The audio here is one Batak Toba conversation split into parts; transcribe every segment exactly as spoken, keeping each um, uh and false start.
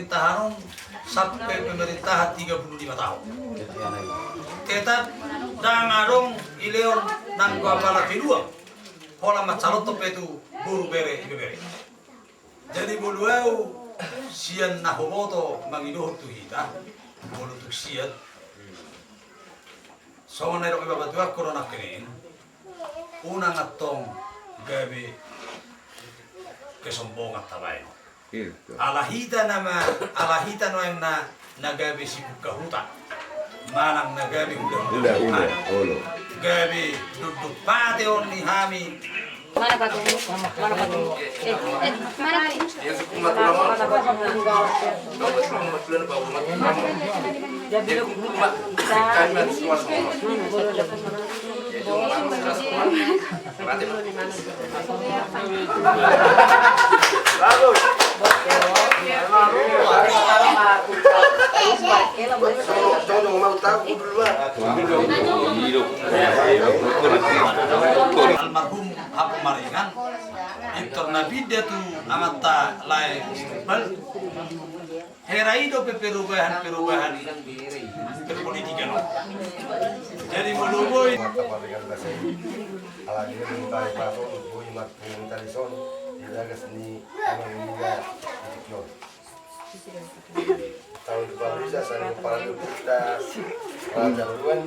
Pemerintahan on sampe pemerintahan tiga puluh lima tahun. Tetap ndang adong dilehon nanggo apala kedua. Holan mansai tongtong pe tu boru, bere, ibebere. Jadi molo au sian na huboto mangidohon tu hita, molo tung sian, songon na nidok ni bapa tuaku do nangkin, unang antong gabe kesombongan tabaen. Ala hita nama, ala hita nuaeng na, na gabe sipungka huta manang na gabe hulahula, gabe dondon pate on di hami. Mana patung? Mana patung? Eh, eh, mana patung? Almarhum Hapu Maringan, pintor na pinda tu amanta lae Istiqbal. Hera i dope perubahan-perubahan perpolitikan on. Jadi molo boi. Mata paringan basa i. Alani i minta i pason boi marpungu tali son di bagas ni amang ni da di tingki on. Tahu di pabrisa sana kepala kita raja ruan.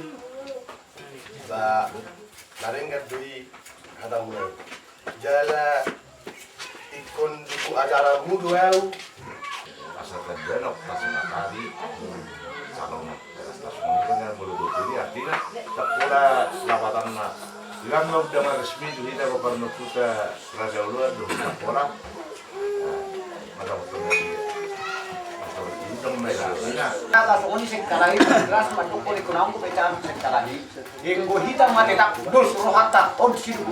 Ba, na denggan do i hatamuna i. Jala ingkon di acara mudo au. Asa tanda na pas matari. Salon. Pas mungkin yang belum betul artinya tak pula lapatanna. Bilang lo udah resmi tu hita bapak mertuta raja uluan do tak pula. Kata songon i sengkalahi, jelas pandok oleh kunang ku pecahan sengkalahi. Enggo hita ma tetap dos rohanta on sidu.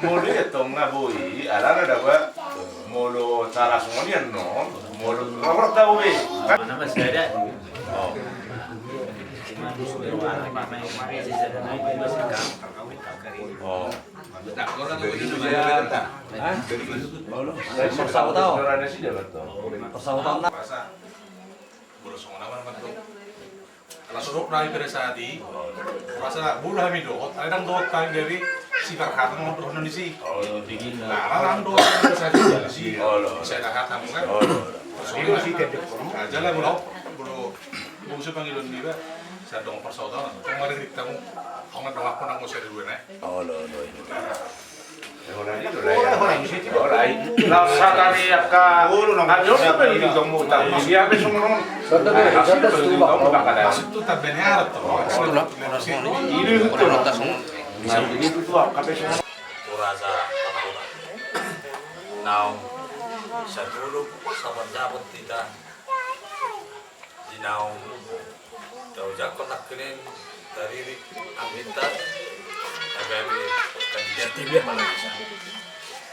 Molo ia tong na boi, alana daba molo cara songon i annon, molo rorot tau be. Mana masih ada? Oh. Oh. Persautan. Persautan. Ala sodok nami pada saat i. Rasa bulu hami dohot, ala ndang dohot hami gabe siparhatan ngon dohot nang disi. Nah, ala ndang dohot hami pada saat i disi. Bisa dahat hami kan. Jala bulu, bulu, bulu pangidoan niba. Sadong persautan, tong mari riktamu. Tong na dong aku nang usai dulu, nah. Olo, olo, olo. Olo, olo, olo. Laos satari angka ajo pe di domu tau. Sia pe songon on. Maksud tu tabe ni arat to. Ini itu. Nah, ini itu tuh angka pe songon on. Uraza apa? Naung satuluk sapat dapot kita. Di naung taujakkon nangkinin tariri angginta, na gabe kandidat di Malaysia.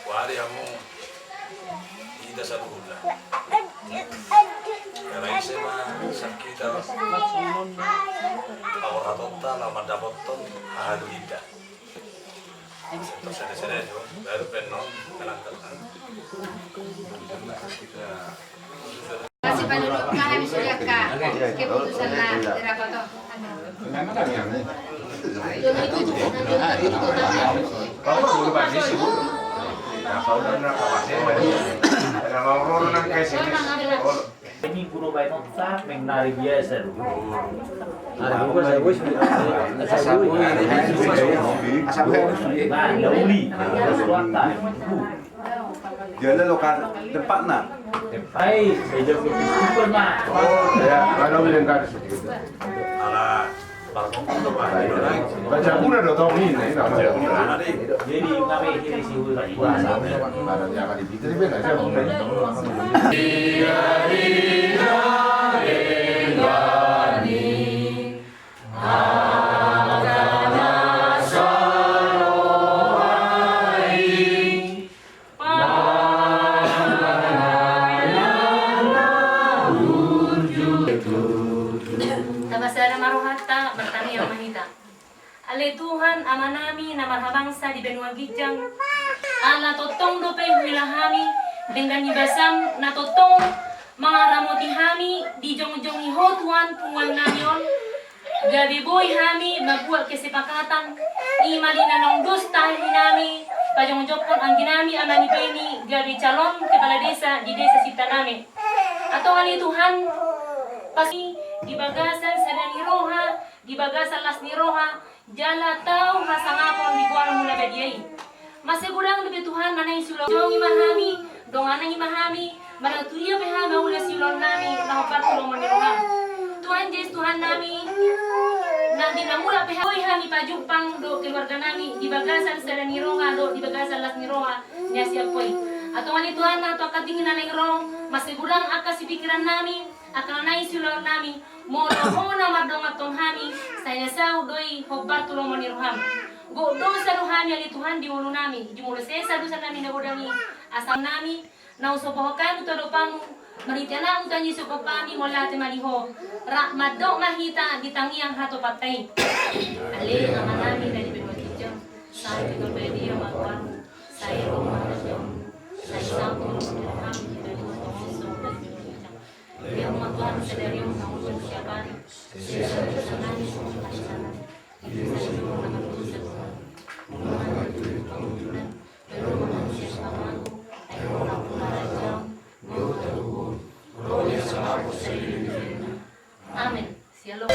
Wari hamu ita saluhutna. Karena ise ma sian hita paborhatonta laho mandapothon hahaluinta. Masih pada duduk kah, habis sudah kah? Keputusan lah, berapa toh? Ini guru baik nonton, menari biasa dulu. Nah, ya uli. Dia lo kan tempatna. Hai, meja festival, Mak. Oh, ya, kalau bilang kan. Ala Baca guna do tong ini, ini nama. Jadi kami ini si Wi. Ada yang ada di Fitri, ben, aja. Tabasana ma rohanta, martangiang ma hita. Ale Tuhan, Amanami na marhabangsa di banua ginjang, ala tongtong dope huila hami Denggan ni basam na tongtong mangaramoti hami, dijongjongi Ho Tuhan punguan nami on, gabe boi hami mambuat kesepakatan i ma di na naung dos tahi nami pajongjongkon anggi nami Ama Nipeni gabe calon kepala desa di desa Sintaname. Antong ale Tuhan, pasti di bagasan sada ni roha, di bagasan las ni roha, jala tau hasangapon di goarmu na badia i. Mansai godang dope Tuhan na naeng siulaon, jongi ma hami, donganangi ma hami, manang tu dia pe hami mauliate siulaon nami na hombar tu lomo ni roham. Tuhan Jesus Tuhan nami, na di na mulak pe hami, boi hami pajumpang dohot keluarga nami di bagasan sada ni roha dohot di bagasan las ni roha ni asi Ampu i. Antong ale Tuhan, na tu angka tingki na naeng ro, mansai godang angka sipikiran nami, angka na naeng siulaon nami, molo Ho na mardonganhon hami, sai na saut do i hombar tu lomo ni roham. Gok dosa do hami ale Tuhan di ngolu nami, jumolo sesa dosa nami na godang i, asa nami, naung so pahohot hami tu adopanmu, marhite Anakmu Tuhan Jesus Kristus hami mauliate ma di Ho, rap mandok ma hita di tangiang hatopanta i. Ale Ama nami na di banua ginjang, sai pintor badia ma goarmu, sai ro ma harajaonmu, sai saut ma lomo ni roham di banua tonga on songon na di banua ginjang. Lehon ma Tuhan sadari on hangoluan siapari, sesa dosa nami songon na sesa nami. Amen. Shalom.